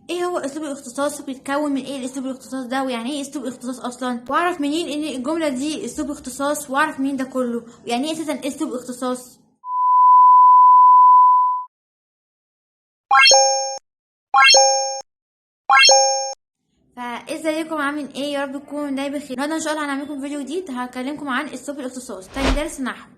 ايه هو اسلوب الاختصاص؟ بيتكون من ايه الاسلوب الاختصاص ده؟ ويعني ايه اسلوب اختصاص اصلا؟ واعرف منين ان الجملة دي اسلوب اختصاص؟ واعرف منين ده كله؟ يعني ايه اساسا اسلوب اختصاص؟ فازيكم عاملين ايه؟ يا رب تكونوا دايما بخير. النهارده ان شاء الله هنعمل لكم فيديو جديد هكلمكم عن اسلوب الاختصاص، تاني درس نحو.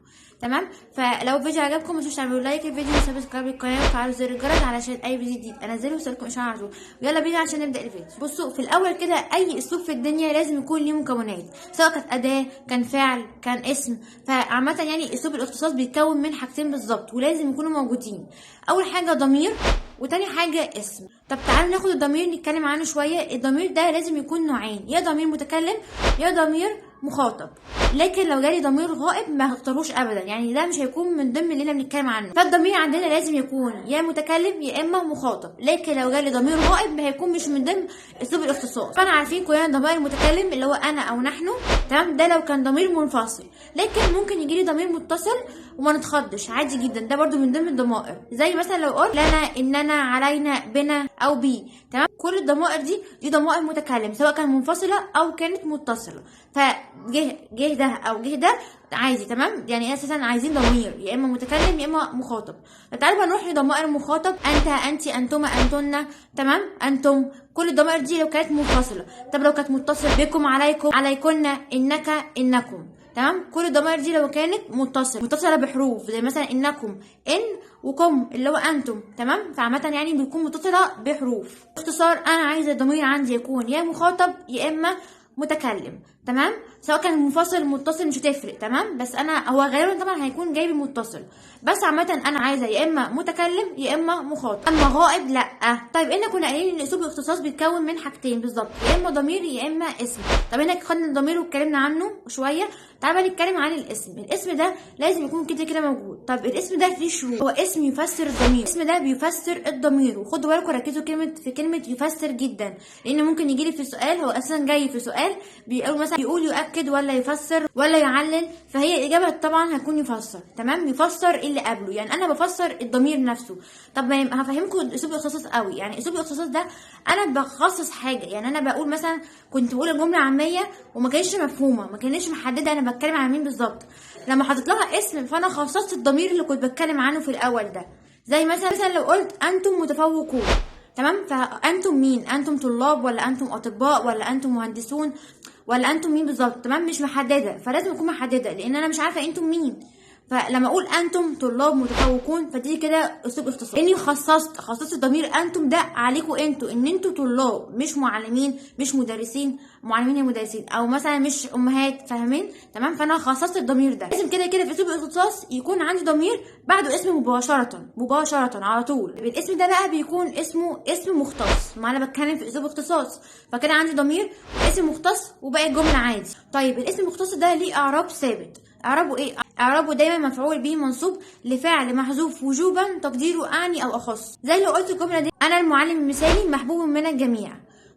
تمام؟ فلو الفيديو عجبكم ما تنسوش تعملوا like للفيديو و subscribe للقناة وتفعلوا زر الجرس علشان اي فيديو جديد انزله يوصلكم اشعار على طول. يلا بينا عشان نبدا الفيديو. بصوا، في الاول كده اي اسلوب في الدنيا لازم يكون ليه مكونات، سواء كانت اداه، كان فعل، كان اسم. فعامه يعني اسلوب الاختصاص بيتكون من حاجتين بالظبط ولازم يكونوا موجودين. اول حاجة ضمير، وتاني حاجة اسم. طب تعالوا ناخد الضمير نتكلم عنه شوية. الضمير ده لازم يكون نوعين، يا ضمير متكلم يا ضمير مخاطب. لكن لو جالي ضمير غائب ما هختاروش ابدا، يعني ده مش هيكون من ضمن اللي احنا بنتكلم عنه. فالضمير عندنا لازم يكون يا متكلم يا اما مخاطب، لكن لو جالي ضمير غائب ما هيكون مش من ضمن اسلوب الاختصاص. فانا عارفين كلنا ضمير المتكلم اللي هو انا او نحن، تمام؟ ده لو كان ضمير منفصل. لكن ممكن يجي لي ضمير متصل وما نتخضش، عادي جدا، ده برده من ضمن الضمائر. زي مثلا لو قلت لنا، اننا، علينا، بنا، او بي. تمام؟ كل الضمائر دي ضمائر متكلم، سواء كان منفصلة او كانت متصلة. فجه جه ده او جه ده عادي، تمام؟ يعني اساسا عايزين ضمير يا اما متكلم يا اما مخاطب. فتعالوا بقى نروح لضمائر المخاطب، انت، انت، انتما، انتن، تمام، انتم. كل الضمائر دي لو كانت منفصلة. طب لو كانت متصلة، بكم، عليكم، عليكن، انك، انكم. تمام؟ كل الضمائر دي لو كانت متصلة بحروف، زي مثلا انكم، ان، وكم اللي هو انتم. تمام؟ فعامه يعني بيكون متصلة بحروف. باختصار انا عايزه الضمير عندي يكون يا مخاطب يا اما متكلم، تمام؟ سواء كان منفصل متصل مش هتفرق، تمام؟ بس انا هو غالبا طبعا هيكون جايب المتصل، بس عامة انا عايزه يا اما متكلم يا اما مخاطب. اما غائب لا. طيب احنا كنا قايلين ان اسلوب الاختصاص بيتكون من حاجتين بالظبط، يا اما ضمير يا اما اسم. طب هنا خدنا الضمير واتكلمنا عنه شوية، تعالى بقى نتكلم عن الاسم. الاسم ده لازم يكون كده كده موجود. طب الاسم ده فيه شروط، هو اسم يفسر الضمير. الاسم ده بيفسر الضمير، وخدوا بالكم ركزوا في كلمة يفسر جدا، لان ممكن يجي لي في سؤال، هو اصلا جاي في سؤال بيقول مثلا بيقول يؤكد ولا يفسر ولا يعلل، فهي الاجابة طبعا هتكون يفسر. تمام؟ يفسر اللي قبله، يعني انا بفسر الضمير نفسه. طب هفهمكم اسلوب الاختصاص قوي. يعني اسلوب الاختصاص ده انا بخصص حاجة، يعني انا بقول مثلا كنت بقول الجملة عامية وما كانتش مفهومه، ما كانتش محددة انا بتكلم عن مين بالظبط، لما حطيت لها اسم فانا خصصت الضمير اللي كنت بتكلم عنه في الاول ده. زي مثلا لو قلت انتم متفوقون، تمام؟ فانتم مين؟ انتم طلاب ولا انتم اطباء ولا انتم مهندسون ولا انتم مين بالظبط؟ تمام؟ مش محددة، فلازم اكون محددة لان انا مش عارفه انتم مين. فلما اقول انتم طلاب متفوقون فدي كده اسلوب اختصاص، لاني خصصت ضمير انتم ده عليكم انتوا، ان انتوا طلاب مش معلمين، مش مدرسين، معلمين يا مدرسين، او مثلا مش امهات، فاهمين؟ تمام؟ فانا خصصت الضمير ده. لازم كده كده في اسلوب الاختصاص يكون عندي ضمير بعده اسم مباشرة على طول. الاسم ده بقى بيكون اسمه اسم مختص، ما انا بتكلم في اسلوب اختصاص، فكده عندي ضمير واسم مختص وباقي الجملة عادي. طيب الاسم المختص ده ليه اعراب ثابت. اعرابه ايه؟ اعرابه دايما مفعول به منصوب لفعل محذوف وجوبا تقديره اعني او اخص. زي لو قلت الجملة دي، انا المعلم المثالي محبوب من الجميع.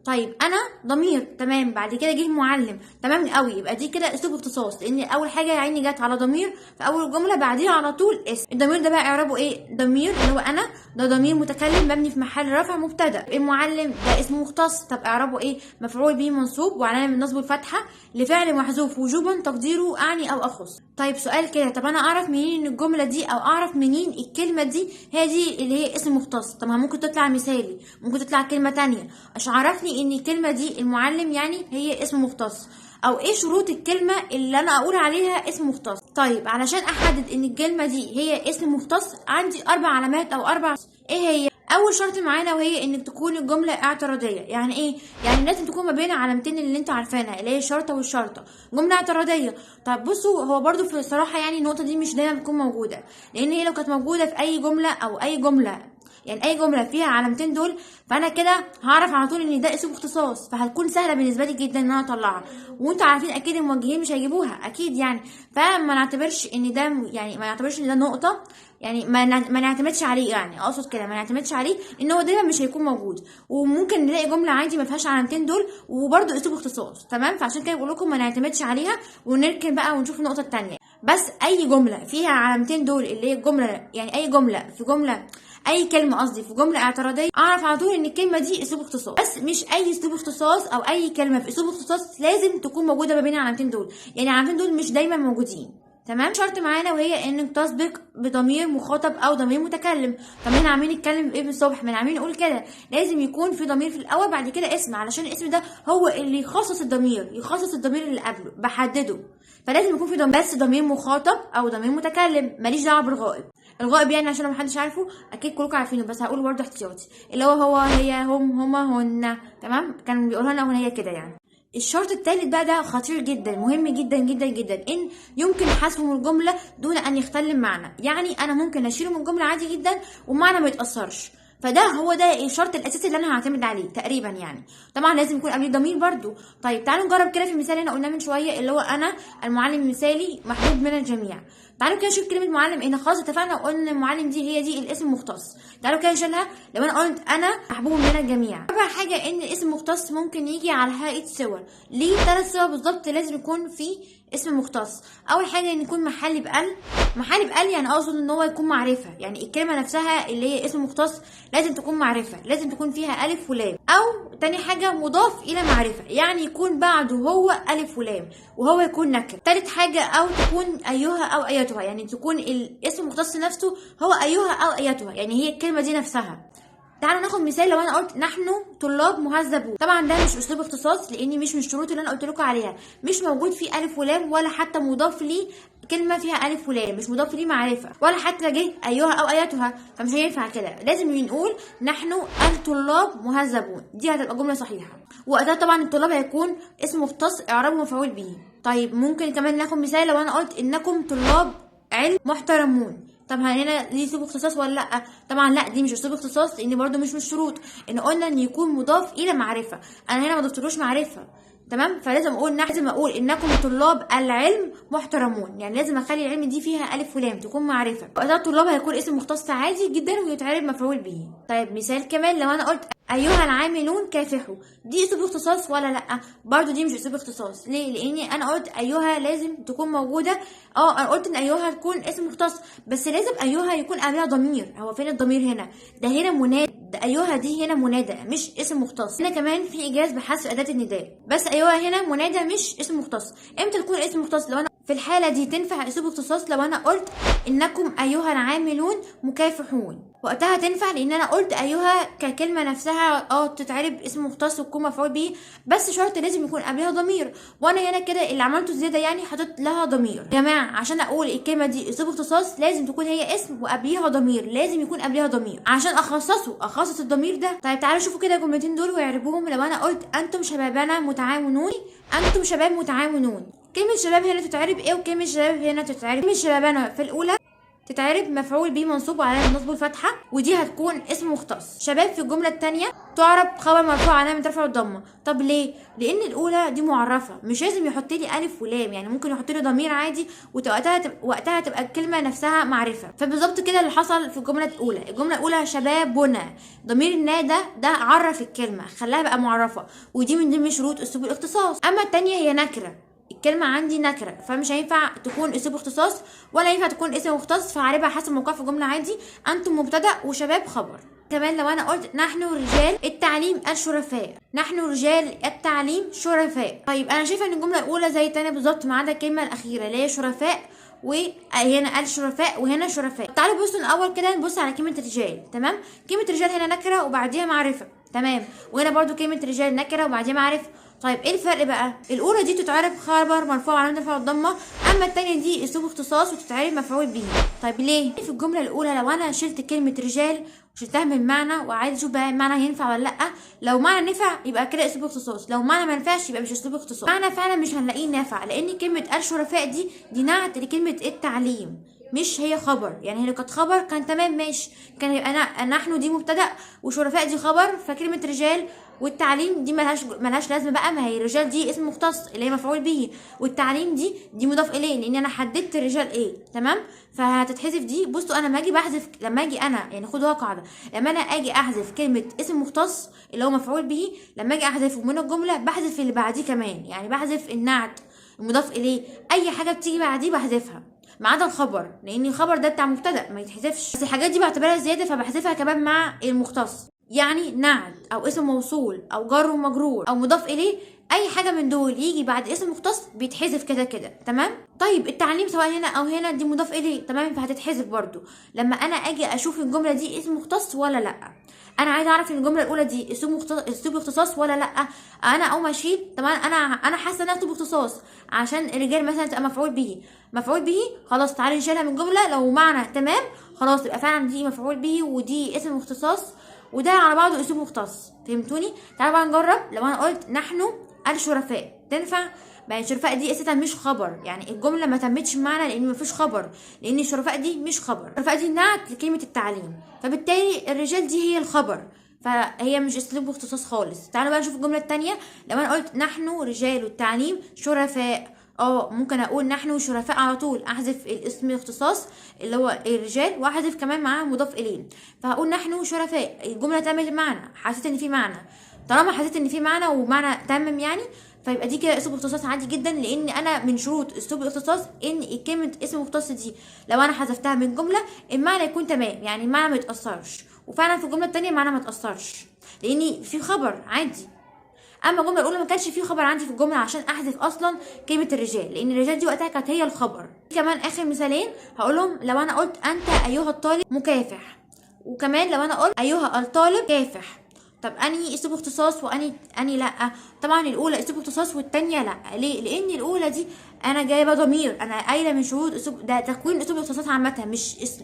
طيب انا ضمير، تمام، بعد كده جه معلم، تمام قوي، يبقى دي كده اسلوب اختصاص، لان اول حاجة يا عيني جت على ضمير في اول الجملة، بعديها على طول اسم. الضمير ده بقى اعرابه ايه؟ ضمير اللي هو انا، ده ضمير متكلم مبني في محل رفع مبتدا. المعلم ده اسم مختص، طب اعرابه ايه؟ مفعول به منصوب وعلامة نصبه الفتحة لفعل محذوف وجوبا تقديره اعني او اخص. طيب سؤال كده، طب انا اعرف منين الجملة دي او اعرف منين الكلمة دي هي دي اللي هي اسم مختص؟ طب ما ممكن تطلع مثالي، ممكن تطلع كلمة تانية، عشان عرفني ان الكلمة دي المعلم يعني هي اسم مختص، او ايه شروط الكلمة اللي انا اقول عليها اسم مختص؟ طيب علشان احدد ان الكلمة دي هي اسم مختص عندي 4 علامات او 4. ايه هي؟ اول شرط معانا وهي ان تكون الجملة اعتراضية. يعني ايه؟ يعني لازم تكون ما بين علامتين اللي انتوا عارفينها اللي هي الشرطة والشرطة، جملة اعتراضية. طب بصوا، هو برده في الصراحة يعني النقطة دي مش دايما بتكون موجودة، لان هي لو كانت موجودة في اي جملة او اي جملة، يعني اي جملة فيها علامتين دول، فانا كده هعرف على طول ان ده اسلوب اختصاص، فهتكون سهلة بالنسبة لي جدا ان انا اطلعها. وانتوا عارفين اكيد الموجهين مش هيجيبوها اكيد يعني، فما نعتبرش ان ده يعني ما نعتبرش ان ده نقطة، يعني ما نعتمدش عليه، يعني اقصد كده ما نعتمدش عليه ان هو دايما مش هيكون موجود، وممكن نلاقي جملة عادي ما فيهاش علامتين دول وبرده اسلوب اختصاص. تمام؟ فعشان كده بقول لكم ما نعتمدش عليها ونركن بقى ونشوف النقطة الثانية. بس اي جملة فيها علامتين دول اللي هي الجملة، يعني اي جملة في جملة اي كلمة قصدي في جملة اعتراضية، اعرف على طول ان الكلمة دي اسلوب اختصاص. بس مش اي اسلوب اختصاص او اي كلمة في اسلوب اختصاص لازم تكون موجودة ما بين العلامتين دول، يعني العلامتين دول مش دايما موجودين. تمام. شرط معانا وهي انك تسبق بضمير مخاطب او ضمير متكلم. طب احنا عاملين نتكلم بايه من الصبح؟ ما احنا عاملين نقول كده لازم يكون في ضمير في الاول بعد كده اسم، علشان الاسم ده هو اللي يخصص الضمير، يخصص الضمير اللي قبله بحدده. فلازم يكون في ضمير، بس ضمير مخاطب او ضمير متكلم، ماليش دعوه بالغائب. الغائب يعني عشان لو محدش عارفه، اكيد كلكم عارفينه بس هقول برضه احتياطي، اللي هو هي هم هما هن. تمام، كان بيقولها لنا اغنية كده يعني. الشرط الثالث بقى ده خطير جدا، مهم جدا جدا جدا، ان يمكن حذفه من الجملة دون ان يختل المعنى. يعني انا ممكن اشيله من الجملة عادي جدا والمعنى ما يتاثرش، فده هو ده الشرط الاساسي اللي انا هعتمد عليه تقريبا يعني. طبعا لازم يكون قبليه ضمير برضو. طيب تعالوا نجرب كده في المثال اللي احنا قلناه من شوية، اللي هو انا المعلم المثالي محبوب من الجميع. تعالوا كده نشوف كلمة معلم ايه. خلاص اتفقنا وقلنا ان المعلم دي هي دي الاسم المختص. تعالوا كده نشيلها. لو انا قلت انا محبوب من الجميع. رابع حاجة ان الاسم المختص ممكن يجي على هيئة صور. ليه 3 صور بالظبط لازم يكون في اسم مختص؟ اول حاجة ان يكون محل بال. محل بال يعني اقصد ان هو يكون معرفة، يعني الكلمة نفسها اللي هي اسم مختص لازم تكون معرفة، لازم تكون فيها الف ولام. او تاني حاجة مضاف الى معرفة، يعني يكون بعده هو الف ولام وهو يكون نكره. تالت حاجة او تكون ايها او ايتها، يعني تكون الاسم المختص نفسه هو ايها او ايتها، يعني هي الكلمة دي نفسها. تعالوا ناخد مثال. لو انا قلت نحن طلاب مهذبون، طبعا ده مش اسلوب اختصاص لان مش من الشروط اللي انا قلت لكم عليها، مش موجود فيه الف ولام ولا حتى مضاف ليه كلمة فيها الف ولام، مش مضاف ليه معرفة ولا حتى جه ايها او ايتها، فمش هينفع كده. لازم نقول نحن الطلاب مهذبون، دي هتبقى جملة صحيحه. وقتها طبعا الطلاب هيكون اسم مختص اعرابه مفعول به. طيب ممكن كمان ناخد مثال. لو انا قلت انكم طلاب علم محترمون، طب هنا دي اسلوب اختصاص ولا لا؟ طبعا لا، دي مش اسلوب اختصاص لان برده مش من الشروط ان قلنا ان يكون مضاف الى معرفة، انا هنا ما ضفتلوش معرفة. تمام، فلازم اقول لازم اقول انكم طلاب العلم محترمون، يعني لازم اخلي العلم دي فيها الف ولام تكون معرفة. وقتها الطلاب هيكون اسم مختص عادي جدا ويتعرب مفعول به. طيب مثال كمان. لو انا قلت ايها العاملون كافحوا، دي اسلوب اختصاص ولا لا؟ برضو دي مش اسلوب اختصاص. ليه؟ لاني انا قلت ايها لازم تكون موجودة، انا قلت ان ايها تكون اسم مختص، بس لازم ايها يكون قبلها ضمير. هو فين الضمير هنا؟ ده هنا منادى، ده ايها دي هنا منادى مش اسم مختص. هنا كمان في ايجاز بحذف اداه النداء، بس ايها هنا منادى مش اسم مختص. امتى تكون اسم مختص؟ لو انا في الحالة دي تنفع اسلوب اختصاص لو انا قلت انكم ايها العاملون مكافحون، وقتها تنفع لان انا قلت ايها ككلمة نفسها تتعرب اسم مختص وتكون مفعول به، بس شرط لازم يكون قبلها ضمير، وانا هنا كده اللي عملته زيادة يعني حطيت لها ضمير. يا جماعة عشان اقول الكلمة دي اسلوب اختصاص لازم تكون هي اسم وقبليها ضمير، لازم يكون قبليها ضمير عشان اخصصه، اخصص الضمير ده. طيب تعالوا شوفوا كده الجملتين دول واعربوهم. لو انا قلت انتم شبابنا متعاونون، انتم شباب متعاونون، كلمة شباب هنا تتعرب ايه وكلمه شباب هنا تتعرب؟ كلمة شبابنا في الاولى تتعرب مفعول به منصوب وعلامة نصبه الفتحة، ودي هتكون اسم مختص. شباب في الجملة الثانية تعرب خبر مرفوع علامة رفعه الضمة. طب ليه؟ لان الاولى دي معرفة، مش لازم يحط لي الف ولام، يعني ممكن يحط لي ضمير عادي وقتها وقتها تبقى الكلمة نفسها معرفة. فبالظبط كده اللي حصل في الجملة الاولى. الجملة الاولى شبابنا، ضمير النا ده عرف الكلمة، خلاها بقى معرفة، ودي من ضمن شروط اسلوب الاختصاص. اما الثانية هي نكره، الكلمة عندي نكرة، فمش هينفع تكون اسلوب اختصاص ولا ينفع تكون اسم مختص، فعربها حسب موقع في الجملة عادي، انتم مبتدأ وشباب خبر. كمان لو انا قلت نحن رجال التعليم الشرفاء، نحن رجال التعليم شرفاء. طيب انا شايفة ان الجملة الاولى زي التانية بالظبط ما عدا الكلمة الاخيرة اللي هي شرفاء، وهنا قال شرفاء وهنا شرفاء. تعالوا بصوا الاول كده نبص على كلمة رجال. تمام، كلمة رجال هنا نكرة وبعديها معرفة، تمام، وهنا برضو كلمة رجال نكرة وبعديها معرفة. طيب ايه الفرق بقى؟ الاولى دي تتعرب خبر مرفوع علامة رفعه الضمة، اما الثانية دي اسلوب اختصاص وتتعرب مفعول به. طيب ليه؟ في الجملة الاولى لو انا شلت كلمة رجال وشلتها من المعنى وعايز اشوف بقى المعنى هينفع ولا لا، لو معنى نفع يبقى كده اسلوب اختصاص، لو معنى ما نفعش يبقى مش اسلوب اختصاص. معنى فعلا مش هنلاقيه نافع، لان كلمة الشرفاء دي نعت لكلمة التعليم، مش هي خبر. يعني هي لو كانت خبر كان تمام ماشي، كان يبقى نحن دي مبتدأ وشرفاء دي خبر، فكلمة رجال والتعليم دي ملهاش لازمه بقى، ما هي الرجال دي اسم مختص اللي هي مفعول به، والتعليم دي مضاف اليه لان انا حددت الرجال ايه، تمام، فهتتحذف دي. بصوا انا لما اجي بحذف، لما اجي انا يعني خدوها قاعدة، لما انا اجي احذف كلمة اسم مختص اللي هو مفعول به، لما اجي احذفه من الجملة بحذف اللي بعديه كمان، يعني بحذف النعت المضاف اليه، اي حاجة بتيجي بعديه بحذفها، ما ما عدا الخبر، لان الخبر ده بتاع مبتدا ما يتحذفش، بس الحاجات دي بعتبرها زيادة فبحذفها كمان مع المختص. يعني نعت او اسم موصول او جار ومجرور او مضاف اليه، اي حاجة من دول يجي بعد اسم مختص بيتحذف كده كده. تمام. طيب التعليم سواء هنا او هنا دي مضاف اليه، تمام، فهتتحذف برضو. لما انا اجي اشوف الجملة دي اسم مختص ولا لا، انا عايزه اعرف ان الجملة الاولى دي اسلوب اختصاص ولا لا، انا اقوم اشيل. طبعا انا حاسه انها اسلوب اختصاص عشان الرجال مثلا تبقى مفعول به، مفعول به خلاص تعالي نشيلها من الجملة، لو معنى تمام خلاص يبقى فعلا دي مفعول به ودي اسم اختصاص وده على بعضه اسلوب مختص. فهمتوني؟ تعالوا بقى نجرب. لو انا قلت نحن الشرفاء تنفع؟ بقى الشرفاء دي اساسا مش خبر، يعني الجملة ما تمتش معنى لان مفيش خبر، لان الشرفاء دي مش خبر، الشرفاء دي نعت لكلمة التعليم، فبالتالي الرجال دي هي الخبر، فهي مش اسلوب اختصاص خالص. تعالوا بقى نشوف الجملة الثانية. لو انا قلت نحن رجال التعليم شرفاء، ممكن اقول نحن شرفاء على طول، احذف الاسم الاختصاص اللي هو الرجال واحذف كمان معاه مضاف اليه، فهقول نحن شرفاء. الجملة تمت معنى، حسيت ان في معنى، طالما حسيت ان في معنى ومعنى تمم يعني، فيبقى دي كده اسلوب اختصاص عادي جدا، لان انا من شروط اسلوب الاختصاص ان كلمة اسم مختص دي لو انا حذفتها من جملة المعنى يكون تمام، يعني المعنى ما يتاثرش. وفعلا في الجملة الثانية المعنى ما يتاثرش لان في خبر عادي. اما الجملة الاولى ما كانش فيه خبر عندي في الجملة عشان احذف اصلا كلمة الرجال، لان الرجال دي وقتها كانت هي الخبر. كمان اخر مثالين هقولهم. لو انا قلت انت ايها الطالب مكافح، وكمان لو انا قلت ايها الطالب كافح، طب انهي اسلوب اختصاص واني لا؟ طبعا الاولى اسلوب اختصاص والثانية لا. ليه؟ لان الاولى دي انا جايبه ضمير، انا قايله من شروط اسلوب ده تكوين اسلوب الاختصاص عامة،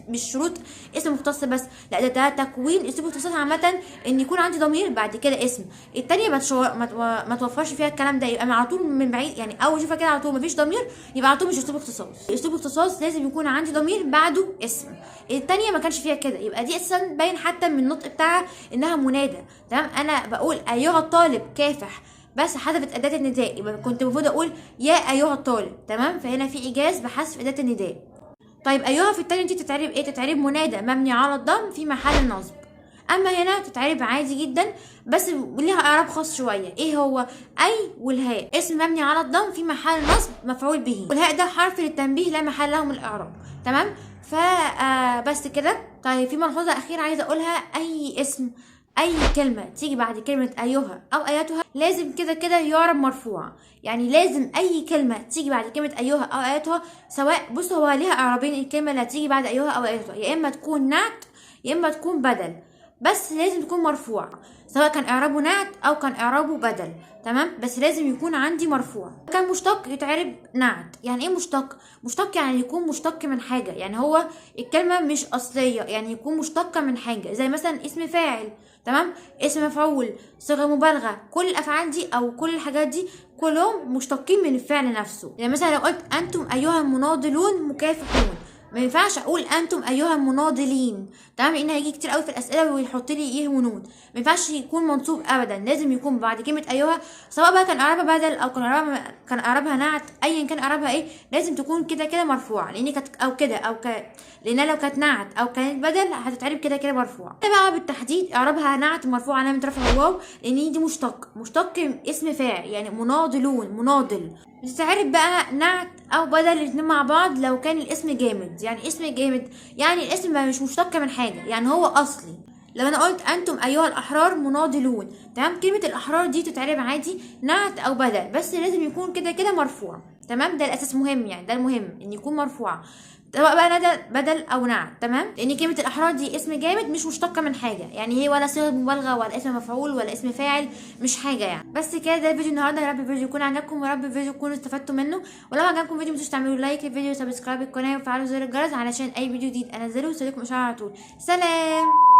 مش شروط اسم مختص بس، لا ده تكوين اسلوب الاختصاص عامة ان يكون عندي ضمير بعد كده اسم. الثانية ما توفرش فيها الكلام ده، يبقى على طول من بعيد، يعني اول اشوفها كده على طول مفيش ضمير يبقى على طول مش اسلوب اختصاص. اسلوب اختصاص لازم يكون عندي ضمير بعده اسم. الثانية ما كانش فيها كده، يبقى دي اساسا باين حتى من النطق بتاعها انها منادى. تمام، انا بقول ايها الطالب كافح، بس حذفت اداه النداء، يبقى كنت المفروض اقول يا ايها الطالب. تمام، فهنا في ايجاز بحذف اداه النداء. طيب ايها في الثانية دي تتعرب ايه؟ تتعرب منادى مبني على الضم في محل نصب. اما هنا تتعرب عادي جدا بس ليها اعراب خاص شوية. ايه هو؟ اي والهاء، اسم مبني على الضم في محل نصب مفعول به، والهاء ده حرف للتنبيه لا محل له من الاعراب. تمام، فبس كده. طيب في ملحوظة اخيرة عايزه اقولها، اي اسم اي كلمة تيجي بعد كلمة ايها او ايتها لازم كده كده يعرب مرفوع، يعني لازم اي كلمة تيجي بعد كلمة ايها او ايتها، سواء بصوا هو ليها اعرابين الكلمة اللي هتيجي بعد ايها او ايتها، يا اما تكون نعت يا اما تكون بدل، بس لازم تكون مرفوع، سواء كان اعرابه نعت او كان اعرابه بدل. تمام، بس لازم يكون عندي مرفوع. كان مشتق يتعرب نعت. يعني ايه مشتق؟ مشتق يعني يكون مشتق من حاجة، يعني هو الكلمة مش اصلية، يعني يكون مشتقة من حاجة، زي مثلا اسم فاعل، تمام، اسم مفعول، صيغة مبالغه، كل الافعال دي او كل الحاجات دي كلهم مشتقين من الفعل نفسه. يعني مثلا لو قلت انتم ايها المناضلون مكافحون، ما ينفعش اقول انتم ايها المناضلين، تمام، لان هيجي كتير قوي في الاسئلة ويحط لي ايه ونون، ما ينفعش يكون منصوب ابدا، لازم يكون بعد كلمة ايها، سواء بقى كان اعرابها بدل او كان اعرابها نعت، ايا كان اعرابها ايه لازم تكون كده كده مرفوعة، لان كانت او كده او لان لو كانت نعت او كانت بدل هتتعرب كده كده مرفوعة. بقى بالتحديد اعرابها نعت مرفوعة علامة رفع الواو، لان دي مشتق اسم فاعل، يعني مناضلون مناضل. بتتعرب بقى نعت او بدل الاتنين مع بعض لو كان الاسم جامد. يعني اسم جامد يعني الاسم مش مشتق من حاجة، يعني هو اصلي. لو انا قلت انتم ايها الاحرار مناضلون، تمام، كلمة الاحرار دي تتعرب عادي نعت او بدل، بس لازم يكون كده كده مرفوع. تمام، ده الاساس مهم، يعني ده المهم ان يكون مرفوع سواء بقى ندى بدل او نعت. تمام، لان كلمة الاحرار دي اسم جامد مش مشتقة من حاجة، يعني هي ولا صيغة مبالغه ولا اسم مفعول ولا اسم فاعل، مش حاجة يعني. بس كده ده الفيديو النهارده، يا رب الفيديو يكون عجبكم، ويا رب الفيديو تكونوا استفدتوا منه. ولو عجبكم الفيديو متنسوش تعملوا like للفيديو و subscribe القناة وفعلوا زر الجرس علشان اي فيديو جديد انزله يوصلكم اشعار على طول. سلام.